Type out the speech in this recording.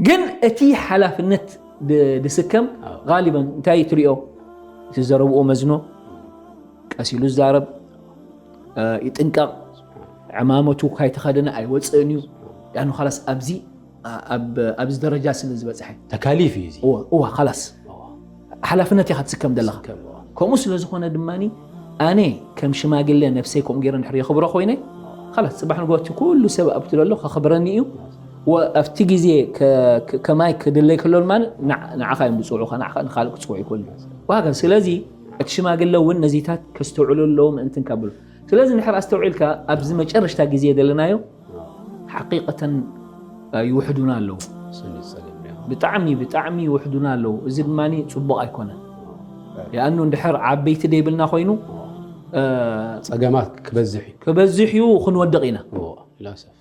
ግን እቲ ሓላፍነት ድ- ድስከም ኣዎ። ጋሊበን እንታይ ትሪኦ? እቲ ዘረብኡ መዝኖ፣ ቀስ ኢሉ ዝዛረብ፣ እ፣ ይጥንቀቕ፣ ዕማመቱ ካይተኸደነ ኣይወፅእን እዩ። ያኑ ካላስ ኣብዚ ኣ- ኣብ- ኣብዚ ደረጃ ስለ ዝበፅሐ ተካሊፍ እዩ እዚ እወ እወ ካላስ ሓላፍነት ኢኻ ትስከም ዘለኻ። ከምኡ ስለ ዝኾነ ድማ ኣነ ከም ሽማግለ ነብሰይ ከምኡ ገይረ እንድሕር የኽብሮ ኮይነ ካላስ ፅባሕ ንግሆ እቲ ኩሉ ሰብ ኣብቲ ዘሎ ከኽብረኒ እዩ። ወ- ኣብቲ ግዜ ከ- ከ- ከማይ ክድለይ ከሎ ድማ ንዓ- ንዓኻ እዮም ዝፅውዑኻ፣ ንዓኻ ንኻልእ ክፅውዑ ይኽእሉ። ወሃከ ስለዚ እቲ ሽማግለ እውን ነዚታት ከስተውዕሉ ኣለዎ ምእንትን ካብሉ። ስለዚ እንድሕር ኣስተውዒልካ ኣብዚ መጨረሽታ ግዜ ዘለናዮ ሓቂቀተን ይውሕዱና ኣለዉ። ስኒ ጸገም እዩ። ብጣዕሚ ብጣዕሚ ይውሕዱና ኣለዉ። እዚ ድማ ፅቡቅ ኣይኮነን። ያኑ እንድሕር ዓበይቲ ደይብልና ኮይኑ እ፣ ጸገማት ክበዝሕ እዩ። ክበዝሕ እዩ፣ ክንወድቕ ኢና። እዎ፣ ላሰፍ